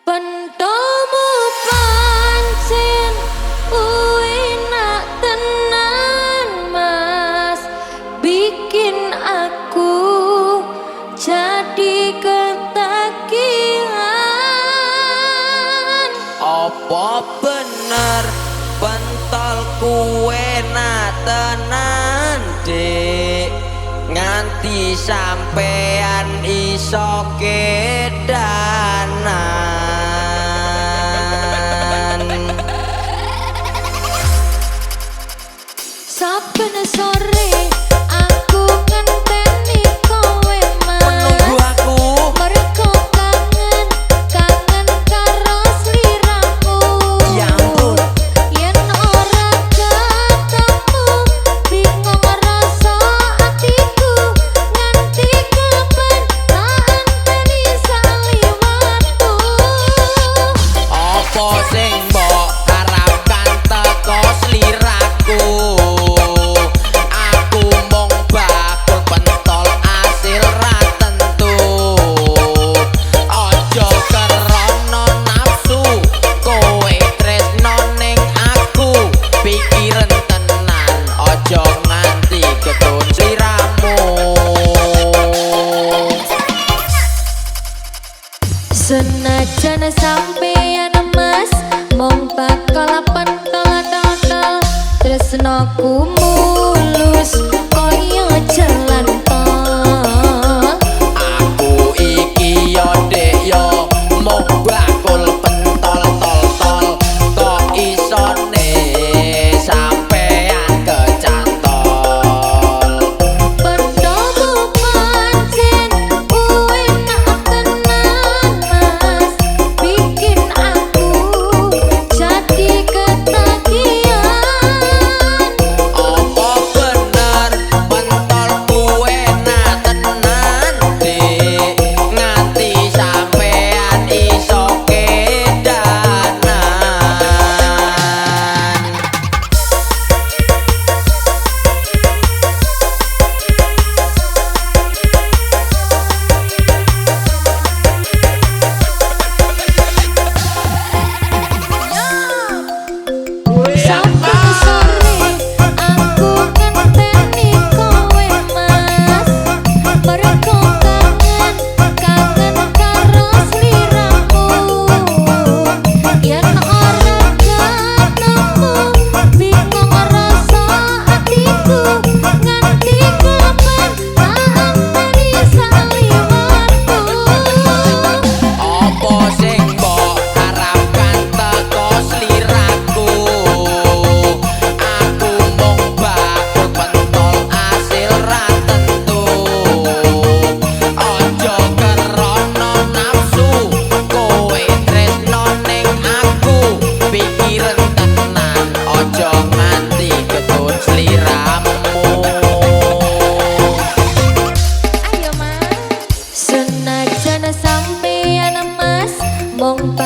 Pentolmu pancen enak tenan Mas, bikin aku jadi ketagihan. Apa bener pentolku enak tenan Dik, nganti sampean iso kedanan. Saben sore aku ngenteni kowe Mas, menunggu aku. Mergo kangen, kangen karo sliramu. Ya ampun. Yen ora ketemu bingung rasa atiku, nganti kapan tak enteni saliwatku. Apa sing mbok harapkan teko sliraku? Aku mung bakul pentol asil ra tentu. Aja krana nafsu kowe tresno ning aku, pikiran tenan aja nganti ketun sliramu. Senajan sampeyan Mas mung bakal pentol tol, tresnoku mulus kaya jalan tol. Aku iki yo Dek yo mung bakul pentol tol tol, kok isone sampean kecantol. Pentolmu pancen enak tenan Mas, bikin aku jadi ketagihan. Apa bener pentolku enak tenan Dik, nganti sampean iso kedanan. Saben sore aku ngenteni kowe Mas, mergo kangen, kangen karo sliramu. Yen ora ketemu bingung rasa atiku, nganti kapan tak enteni saliwatku. Apa sing mbok harapkan teko sliraku? Aku mung bakul pentol asil ra tentu. Aja krana nafsu kowe tresno ning aku, pikiran tenan aja nganti ketun sliramu. Ayo Mas. Senajan sampeyan Mas mung